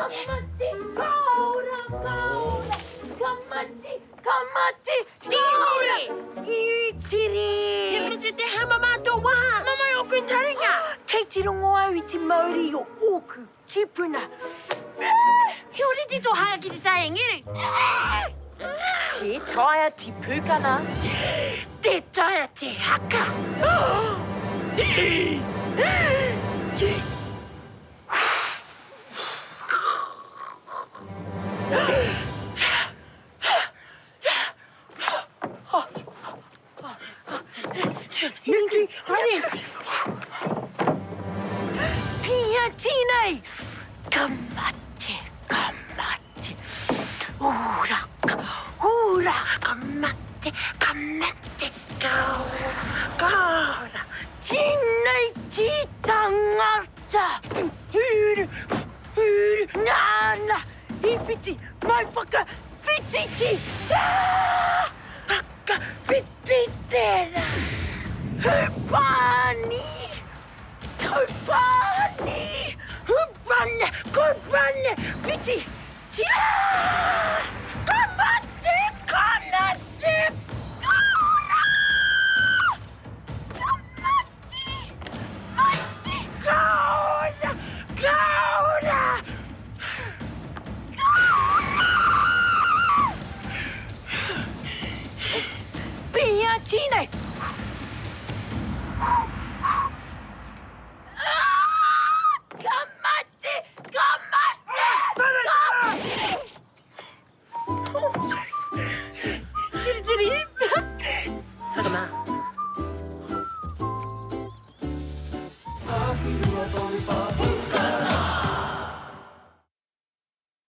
Ka mate, ka ora, ka ora, ka mate, ka mate, ka ora. I tiri! He mate te hama mā tō waha! Mamae ōku taringa! Kei te rongo au i te mauri o ōku tīpuna. He ōrite tō hanga ki te tae ngeru. Tē taea te pūkana. Tē taea te haka. Nuku, haere! Pia tinei! Ka mate, ka mate. Ūraka, ūraka, ka mate, ka mate, ka ora, ka ora. Tinei ti tangata! Huru, huru, nāna i whiti mai whakawhititi! Ah! Whakawhiti tērā! Hupani! Kaupani! Hupane! Kaupane! Whiti! Tia! Ka mate! Ka mate! Ka ora! Ka mate! Mate! Ka ora! Ka ora! Ka ora! Pia tinei! Ka mate! Ka mate! Ka Tiritiri! Whakamā.